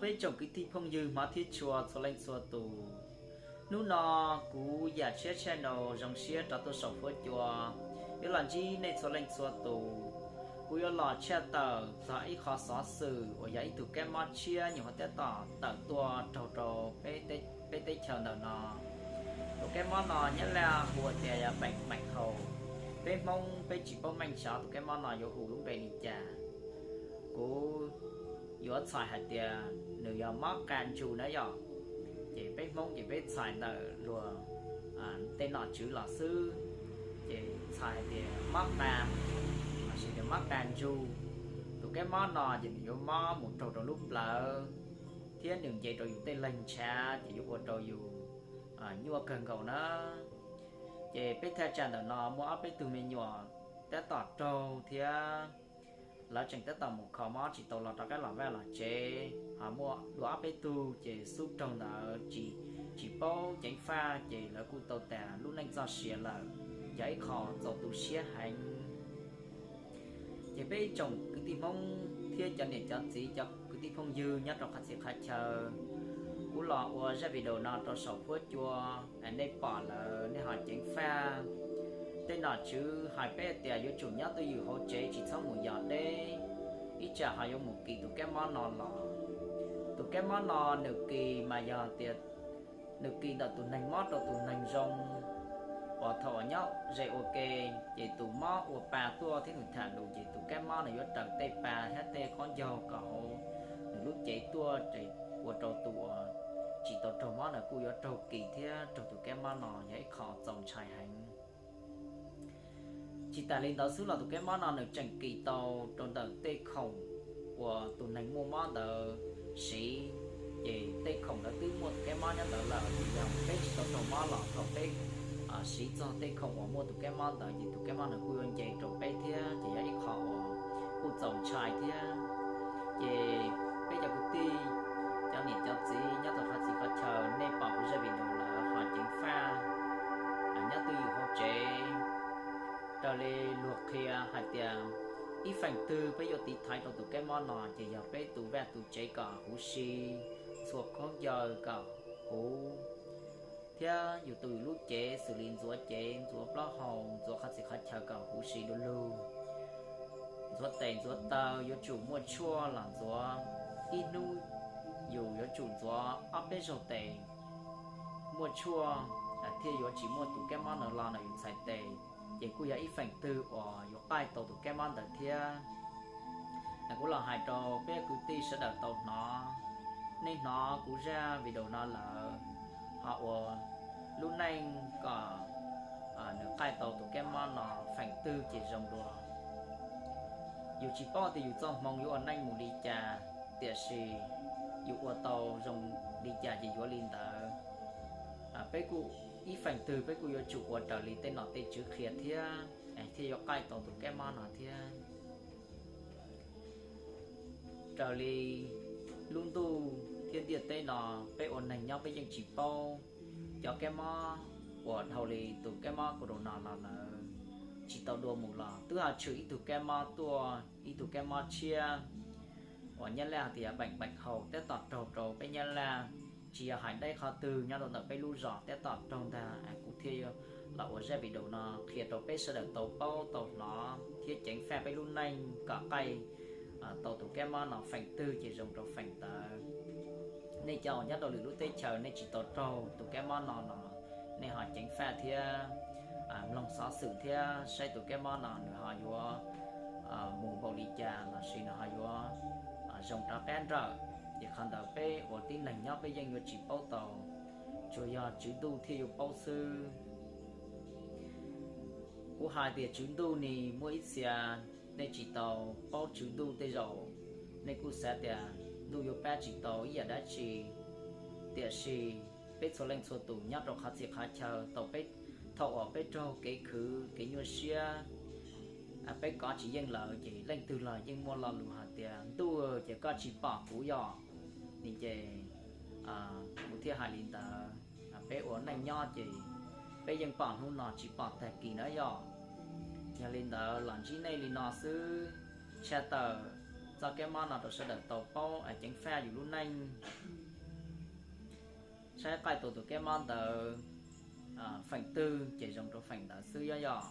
Peb tsoom kwv tij phooj ywg hmov thiab tshua txhua leej txhua tus, hnub no kuv Yam Tshiab Channel zoo siab rov tuaj saum huab cua, yuav los ntsib nej txhua leej txhua tus. Kuv yuav los tshaj tawm txog ib qho xov xwm uas yog ib tug kab mob tshiab nyuam qhuav tab tom tawm tuaj raug rau peb teb chaws ntawm no. Tus kab mob no Nyab Laj hu tias yog peem peem haus. Peb Hmoob peb tsis paub meej xyov tus kab mob no yuav hu lub npe li cas. Kuv yuav txhais hais tias nws yog mob qa ntsu na yom. Ces peb Hmoob ces peb txhais ntawm luag tej nom tswv los xwb, ces txhais hais tias mob qa, los sis tias mob qa ntsu. Tus kab mob no ces nws yuav mob mus raug rau lub plawv, thiab nws nce rau yus tej leeg ntshav ces yuav ua rau yus nyuaj kawg nkaus na. Ces peb thaj tsam ntawm no muaj ob peb tug me nyuam tab tom raug thiab lawv tseem tab tom mus kho mob tsis tau los rov qab los vaj los tsev, ho muaj dua ob peb tug ces xub raug ntawd tsis, tsis paub ceev faj ces lawv kuj tau tas lub neej txoj sia lawm, yog ib qho txaus tu siab heev. Ces peb ib tsoom kwv tij Hmoob thiab cov niam cov txiv cov kwv tij phooj ywg nyob rau qhov txhia qhov chaw, kuv los ua zaj video no rau saum huab cua, nej pom lawm nej ho ceev faj. Tej nom tswv hais peb tias yuav tsum nyob twj ywm hauv tsev tsis txhob mus yos deb, ib tsam ho yuav mus kis tus kab mob no los. Tus kab mob no nws kis mas yog tias nws kis ntawm tus neeg mob rau tus neeg zoo, uas thaum uas nyob ze ua ke, ces tus mob ua pa tuaj thiab nws tham lus ces tus kab mob nws yuav raws tej pa thiab tej qaub ncaug kom hauv nws lub cev tuaj, ces ua rau tus uas tsis tau raug mob na kuj yuav raug kis thiab raug tus kab mob no, yog ib qho txaus ntshai heev. Tsis tas li ntawd xwb los tus kab mob no nws tseem kis tau rau ntawm tej khoom uas tus neeg muaj mob ntawd siv, ces tej khoom ntawd twb muaj tus kab mob nyob ntawd lawm, ces yog peb tsis tau raug mob los thaum peb siv txog tej khoom uas muaj tus kab mob ntawd ces tus kab mob nws kuj yuav nce rau peb thiab, ces yog ib qho uas kuj txaus ntshai thiab. Ces peb cov kwv tij, cov niam cov txiv nyob rau qhov txhia qhov chaw, nej pom kuv zaj video lawm ho ceev faj, nyob twj ywm hauv tsev. Raws li luag qhia hais tias ib feem twg peb yuav tiv thaiv rau tus kab mob no ces yog peb tu vaj tu tsev kom huv si, txhua khaub ncaws kom huv, thiab yus tu yus lub cev xws li ntxuav cev, ntxuav plaub hau, ntxuav qhov txhia qhov chaw kom huv si du lug. Ntxuav tes ntxuav taw yuav tsum muaj tshuaj los ntxuav, ib hnub yus yuav tsum ntxuav ob peb zaug tes muaj tshuaj, thiaj yuav tsis muaj tus kab mob no los ntawm yus txhais tes, ces kuj yog ib feem twg uas yuav qaij tau tus kab mob ntawd thiab. Kuv los hais rau peb kwv tij sawv daws tau hnov, nej hnov kuv zaj video no lawm, ho ua lub neej kom nws qaij tau tus kab mob no feem twg ces zoo dua. Yus tsis paub tias yus txoj hmoo yuav ua neej mus li cas, tiam sis yus ua tau zoo li cas ces yuav li ntawd. Peb kuj ib feem twg peb kuj yuav tsum ua raws li tej nom tej tswv qhia thiab, thiaj yuav qaij tau tus kab mob no thiab. Raws li lub ntuj thiab ntiaj teb no, peb ua neeg nyob peb yeej tsis paub cov kab mob uas dhau li tus kab mob corona no lawm, tsis tau dua mus los twb ho tshwm ib tug kab mob tuaj, ib tug kab mob tshiab uas Nyab Laj tias peem peem haus tab tom raug rau peb Nyab Laj, tsis yog hais deb qhov twg, nyob rau ntawm peb lub zos tab tom raug ntag. Kuv thiaj los ua zaj video no qhia rau peb sawv daws tau paub tau hnov thiab ceev faj peb lub neej kom qaij tau tus kab mob no feem twg ces zoo rau feem ntawd. Nej cov uas nyob rau lwm lub teb chaws nej tsis tau raug tus kab mob no los nej ho ceev faj thiab mloog xov xwm thiab saib tus kab mob no nws ho yuav mus npaum li cas los sis nws ho yuav zoo rov qab nrawm. Ces qhov ntawd peb ua tib neeg nyob peb yeej yuav tsis paub tau, tsuas yog Tswv Ntuj thiaj yuav paub xwb. Kuv hais tias Tswv Ntuj ni muaj ib txhia nej tsis tau paub Tswv Ntuj tej zaum nej kuj xav tias Ntuj yuav pab tsis tau ib yam dab tsi. Tiam sis peb txhua leej txhua tus nyob rau qhov txhia qhov chaw tau peb, thaum uas peb raug kev khwv kev nyuaj siab, peb kov tsis yeej lawm ces leej twg los yeej muaj lo lus hais tias Ntuj ces koj tsis pom kuv yom. Ni ces kuv thiaj hais li ntawd. Peb ua neej nyob ces peb yeej pom hnub no tsis pom tag kis na yom. Yog li ntawd los ntsib nej li no xwb, tshaj tawm txoj kab mob no rau sawv daws tau paub ceev faj yus lub neej. Saib qaij tus tus kab mob ntawd feem twg ces zoo rau feem ntawd xwb yom.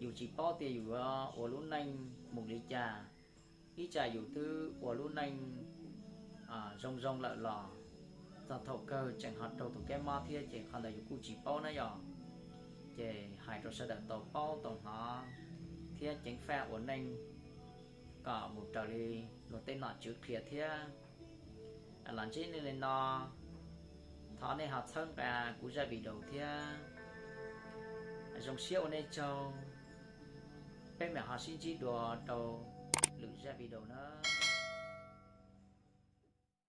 Yus tsis paub tias yus yuav ua lub neej mus li cas, ib tsam yus twb ua lub neej zoo zoo lawm los txog thaum kawg tseem ho raug tus kab mob thiab ces qhov ntawd yus kuj tsis paub na yom. Ces hais rau sawv daws tau paub tau hnov thiab ceev faj ua neej kom mus raws li luag tej nom tswv qhia thiab. Los ntsib nej li no, thov nej ho txhawb nqa kuv zaj video thiab. Zoo siab ua nej tsaug, peb mam ho sib ntsib dua rau lwm zaj video na.